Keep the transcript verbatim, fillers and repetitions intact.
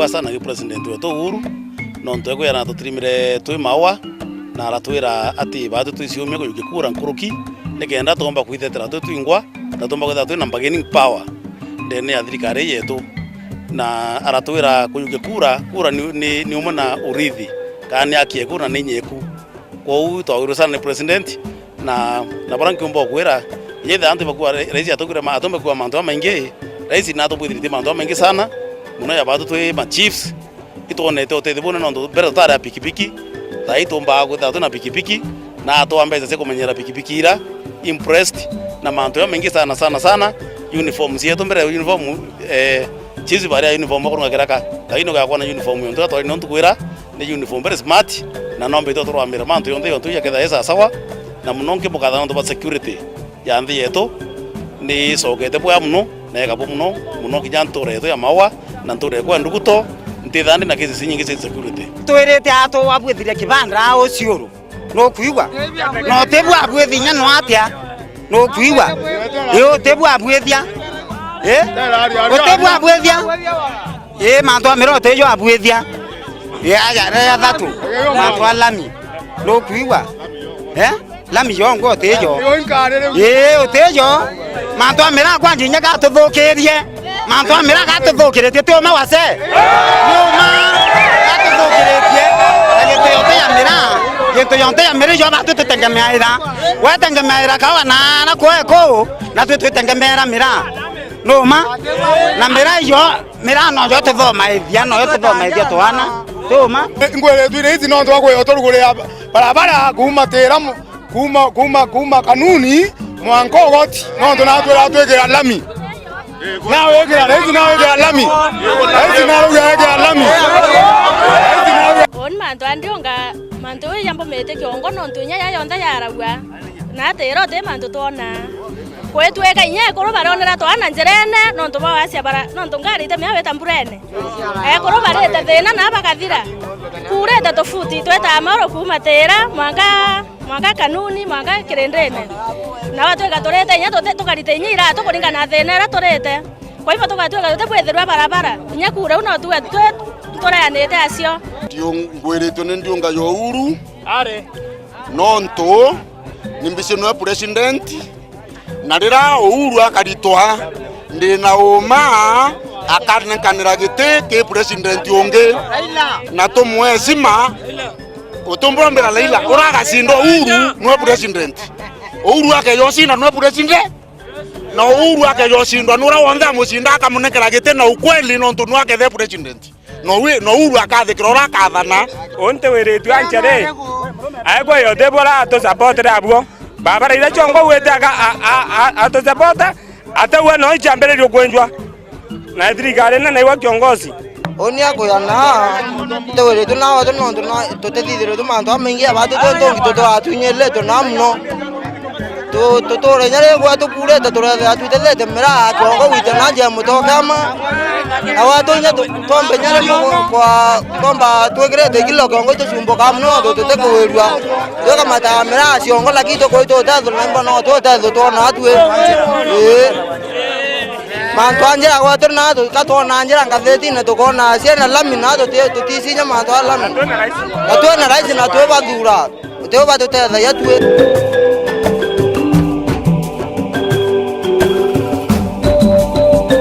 Sana ki president wetu Uhuru, nontu ekwira na tutirimire twi maua, na aratwira ati baatu twiciumie kujukia kura nkuruki, nikenda tuumba kwithetera twi twingwa, na tuumba kwithira twi na bargaining power ndene ya thirikari yetu. Na aratwira kujukia kura, kura ni, ni, ni umwe na urithi, kana ni aki eku na ni inyeku. Kwou twagwirwe sana ni president, na, na bara nkiumba ukwira, yethe antu bakua, rais atugwire ma-, atumba kua mantu jamaingi, rais natubwithiritie mantu jamaingi sana, muno ya batu twi ma chiefs, itwonete utethio bune nontu mbere tutari a pikipiki, thaa ii tumbaa kwithira twina pikipiki, na atwaa mbeca cia kumenyera pikipiki ira, impressed na mantu jamaingi sana, sana, sana, uniform cietu mbere uniform, eh, chiefs baria uniform bakurunga kiraka, thaa ii nugakwa na uniform yontu twari nontu kwira, ni uniform very smart, na no mbitwe turwamire mantu yonthe yontu yakethira i sawasawa, na muno nkimukatha nontu bwa security ya nthi yetu, ni icokete bwega muno, na ikabwa muno, muno kinya ntura yetu ya Maua, na ntura yetu ya Nduguto, ntithaa ndi na cases inyingi cia security. Twirite atubwithirie kibanda uciuru. Nukwigua? Na utibwabwithi inya no atia? Nukwigua? Ii, utibwabwithia? Ii? Utibwabwithia? Ii, mantu a mira utijo abwithia. Ii, aja, ria thatu. Mantu a lami. Nukwigua? Ii? Lami yongwa utijo. Ii, utijo. Mantu a mira kwanja inya gatuthukirie. Mantu a mira gatuthukiritie, ti uma wase? Ni uma gatuthukiritie. Na gintu yonthe ya mira, gintu yonthe ya mira ijo batu tutegemeaira. Wetegemeaira kawa na, na kwe kuu, na twi twitegemeera mira. Ni uma? Na mira ijo, mira nojo tuthomaithia, nojo tuthomaithia twana. Ti uma? Ngwire twire ici nontu wa kwithirwa turugurira barabara kuuma Tira mu-, Kuuma, kuuma, kuuma Kanuni mwanka Ugoti, nontu natwira twikira lami. Nawikira, raisi nawikira lami. Raisi narauga ekira lami. Raisi narauga. Uuni mantu a ndiunga, mantu uyu jambumite kiongo, nontu inya ya yonthe yaragua, na atira uti mantu twona. Kwitwika inya ekuru barionera twana njirene, nontu bwa wacia bara, nontu ngari ite mia wita mburene. Ekuru barite thina na bakathira. Kuurite tufuti twita mauru kuuma Tira mwanka mwanka Kanuni, mwanka Kirindine. Na watwika turite inya tuti-, tukarita inya iratu kuringana na thina iria turite. Kwa hivyo tugatwika tutibwithirwa barabara. Inya kuura u no tuwe twi tureanite acio. Ndiu-, ngwiritwe ni ndiunga ya Uhuru. Ari. Nontu ni mbisi nwe president. Na riria Uhuru akaritwa, ndi na uma akanenkanira giti ki president ungi. Na tumwe heshima. Utumbombera Raila, ura agacinda Uhuru nwe president. Uhuru akeja ucinda nwe president. Na Uhuru akeja ucindwa nura wonthe amucinda akamunengera giti na ukweli nontu nwe akethe president. Na wi-, na Uhuru akathikira ura akathana. Unti wiritue ancheri. Aekwa yote bora atusapotire abuo. Babara ira chongo wete aka-, a-, a-, a-, atusapota. Ataua no ichambiririo kwenjwa. Na thirikari nene iwa kiongozi. Uni akwira na, tuwiritwe na watu nontu na tutithithiritwe mantu jamaingi ya batu twe ntungi tuturatwinyiritwe na muno. Tu-, tuture inya ri gwa tukurite turethira twitethete miraa kiongo gwita na njia mutokama. Na watu inya tu-, twombe inya ri mu-, kwa, twomba twikirite kilo kiongo itucumbuka muno nontu tutikuwirua. Twikamata miraa ciongo lakini tukwitwa utethwa na imbo no tu utethwa twona atwi. Ii. Mantu a njira gwa turi na tu-, ka twona njira ngathitine tukona ciana lami na tuti-, tuticinya mantu a lami. Na twina raisi na twi bathura. Uti u batutethagia twi.